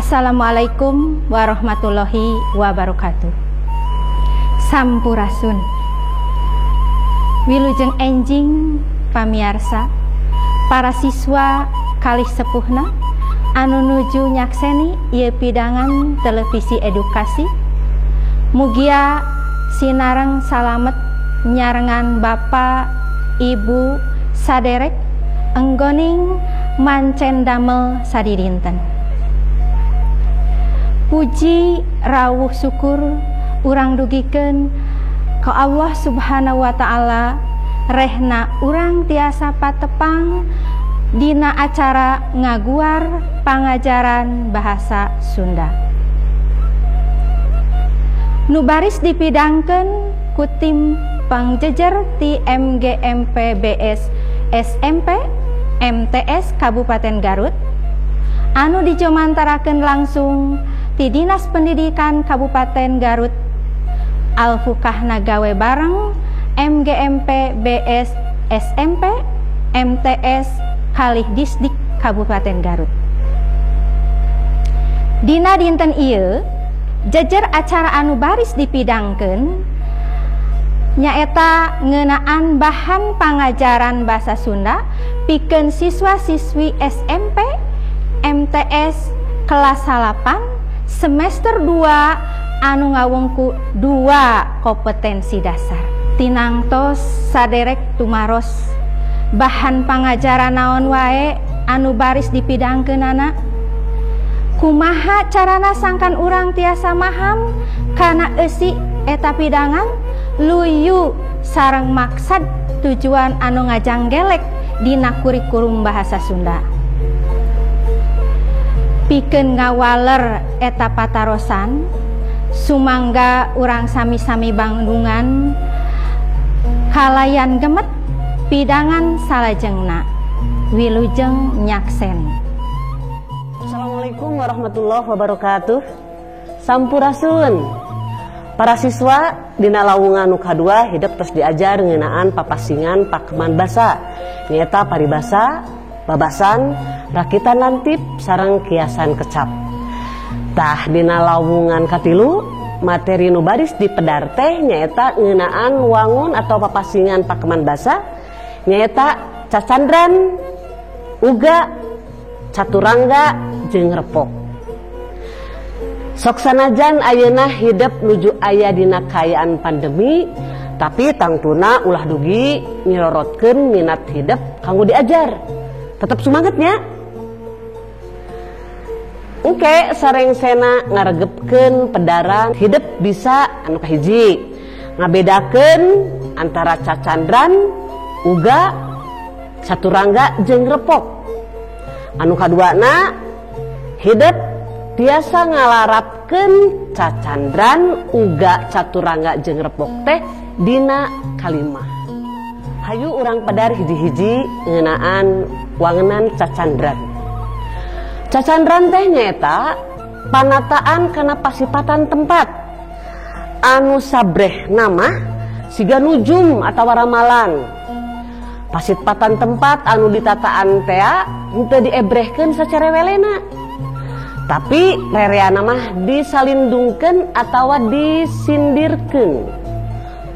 Assalamualaikum warahmatullahi wabarakatuh. Sampurasun. Wilujeng enjing pamiarsa, para siswa kalih sepuhna anu nuju nyakseni ieu pidangan televisi edukasi. Mugia sinareng salamet nyarengan Bapak, Ibu, saderek enggoning mancen damel sadidinten. Puji rawuh syukur urang dugikeun ka Allah Subhanahu wa taala rehna urang tiasa patepang dina acara ngaguar pangajaran bahasa Sunda. Nu baris dipidangkeun ku tim pangjejer ti MGMP BS SMP MTS Kabupaten Garut anu dijomantarakeun langsung ti Dinas Pendidikan Kabupaten Garut. Alfukahna gawe bareng MGMP BS SMP MTS kalih Disdik Kabupaten Garut. Dina dinten ieu jejer acara anu baris dipidangkeun nyaeta ngeunaan bahan pangajaran bahasa Sunda pikeun siswa-siswi SMP MTS kelas 8 semester 2 anu ngawengku 2 kompetensi dasar. Tinangtos saderek tumaros bahan pangajaran naon wae anu baris dipidangkeunana. Kumaha carana sangkan urang tiasa maham kana eusi eta pidangan luyu sareng maksad tujuan anu ngajanggelek dina kurikulum bahasa Sunda. Pikeun ngawaler eta patarosan, sumangga urang sami-sami bandungan kalayan gemet pidangan salajengna. Wilujeng nyaksen. Assalamualaikum warahmatullahi wabarakatuh. Sampurasun. Para siswa dina lawungan nu kadua hidep tos diajar ngeunaan papasingan pakeman basa, nyaeta paribasa, babasan, rakitan lantip sareng kiasan kecap. Tah dina lawungan katilu materi nu baris dipedar teh nyaeta ngeunaan wangun atau papasingan pakeman basa, nyaeta cacandran, uga, caturangga jeung repok. Sok sanajan ayeuna hidep nuju aya dina kaayaan pandemi, tapi tangtuna ulah dugi nyirorotkeun minat hidep kanggo diajar. Tetep semangatnya. Engke sarengsena ngaregepkeun pedaran hidep bisa anu kahiji ngabedakeun antara cacandran, uga, caturangga jeung repok. Anu kaduana hidep tiasa ngalarapkeun cacandran, uga, caturangga jeung repok teh dina kalimah. Hayu urang pedar hiji-hiji ngeunaan wangenan cacandran. Cacandran teh nyaeta panataan kana pasipatan tempat anu sabreh nama siga nujum atawa ramalan. Pasipatan tempat anu ditataan tea henteu diebrehkeun sacara welena, tapi rereana mah disalindungkeun atawa disindirkeun.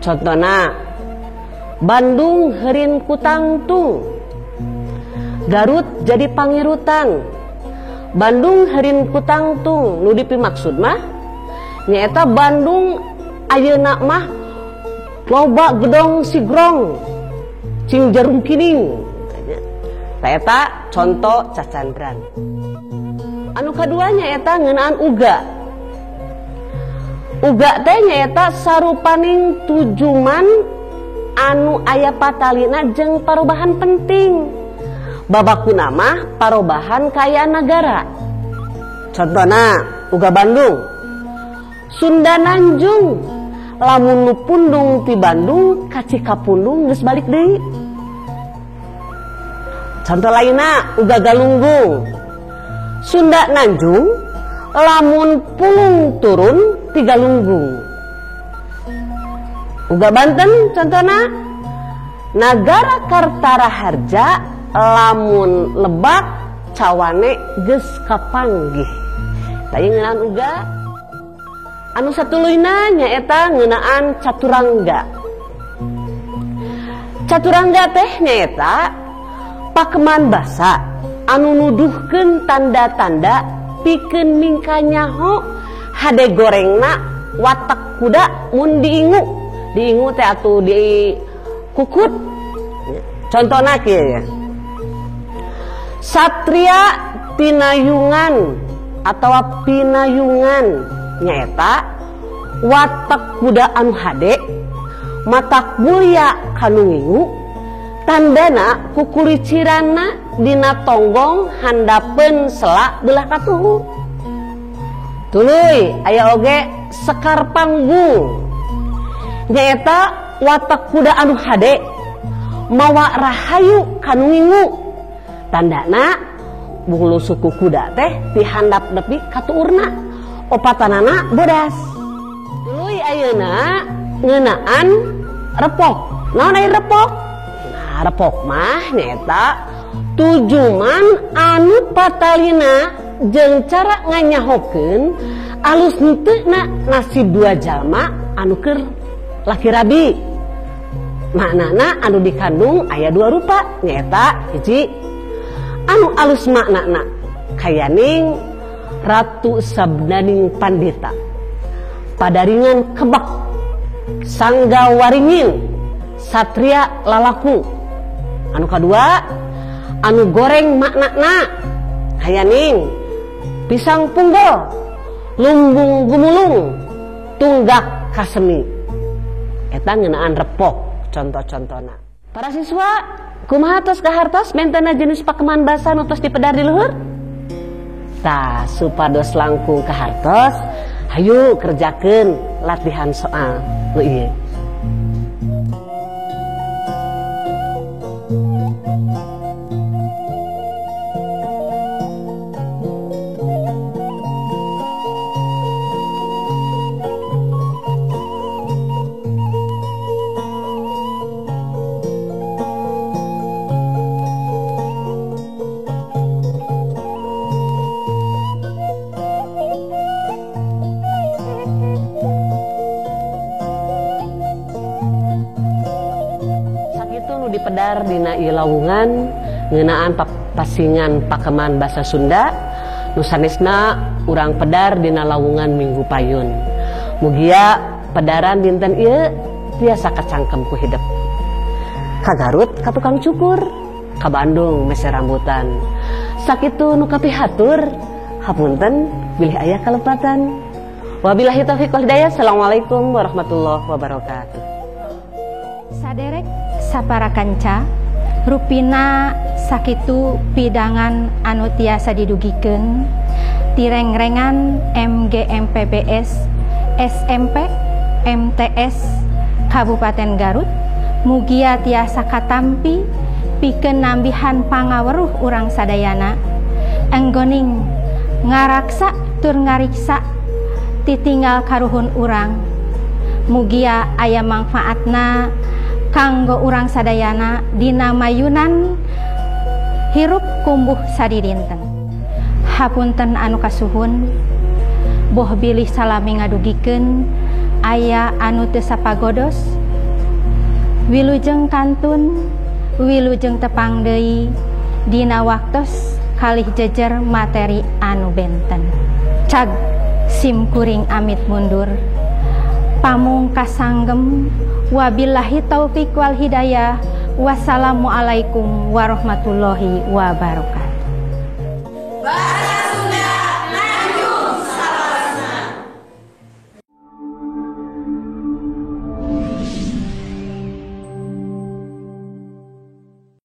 Contona Bandung heurin ku tangtung, Garut jadi pangirutan. Bandung heurin ku tangtung nu dipimaksud mah nyaeta Bandung ayeuna mah loba gedong sigrong cing jarum kining. Eta contoh cacandran. Anu kadua nyaeta ngeunaan uga. Uga teh nyaeta sarupaning tujuman anu aya patalina jeung parubahan penting. Babakuna mah parobahan kaayaan nagara. Contona uga Bandung, Sunda Nanjung, lamun nu pundung ti Bandung ka Cikapundung geus balik deui. Contoh lainna uga Galunggung, Sunda Nanjung, lamun pulung turun ti Galunggung. Uga Banten contona Nagara Kartaraharja lamun lebak cawane geus kapanggih. Tah ieu ngeunaan uga. Anu satuluyna nyaeta ngeunaan caturangga. Caturangga teh nyaeta pakeman basa anu nuduhkeun tanda-tanda pikeun mingkanyaho hade gorengna watak kuda mun diingu. Diingu teh atuh dikukut. Contohna kieu ya. Satria pinayungan atawa pinayungan nyaeta watak kuda anu hade matak mulia kanu ngingu, tandana kukulicirana dina tonggong handapeun sela belah katuhu. Tuluy aya oge sekar panggung nyaeta watak kuda anu hade mawa rahayu kanu ngingu, tandana bulu suku kuda teh dihandap nepi ka tuurna, opatanana bodas. Tuluy ayeuna ngeunaan repok. Naon aya repok? Nah, repok mah nyaeta tujuman anu patalina jeung cara nganyahokeun alus henteu nasib dua jalma anu keur laki rabi. Maknana anu dikandung aya dua rupa, nyaeta hiji anu alus maknana kayaning Ratu Sabdaning Pandita, padaringan kebak, sangga waringin, satria lalaku. Anu kadua anu goreng maknana kayaning pisang punggol, lumbung gumulung, tunggak kasemi. Eta ngeunaan repok contoh-contona. Para siswa, kumaha tos kahartos mentena jenis pakeman basa nu tos dipedar di luhur? Tah, supados langkung kahartos, hayu kerjakeun latihan soal nu ieu. Dipedar dina ieu lawungan ngeunaan pasingan pakeman basa Sunda nu sanesna urang pedar dina lawungan Minggu Payun. Mugia pedaran dinten ieu tiasa kacangkem ku hidep. Ka Garut ka tukang cukur, ka Bandung meser rambutan. Sakitu nu kapihatur, hapunten bilih aya kalepatan. Wabillahi taufiq wal hidayah. Assalamualaikum warahmatullahi wabarakatuh. Saderek sapara kanca, rupina sakitu pidangan anu tiasa didugikeun tirengrengan MGMPBS SMP MTS Kabupaten Garut, mugia tiasa katampi pikeun nambihan pangaweruh urang sadayana enggoning ngaraksa tur ngariksa titinggal karuhun urang. Mugia aya mangfaatna kanggo urang sadayana dina mayunan hirup kumbuh sadidinten. Hapunten anu kasuhun, boh bilih salami ngadugikeun aya anu teu sapagodos. Wilujeng kantun, wilujeng tepang deui dina waktos kalih jejer materi anu benten. Cag sim kuring amit mundur, pamungkas sanggem. Wabillahi taufik wal hidayah. Wassalamualaikum warahmatullahi wabarakatuh.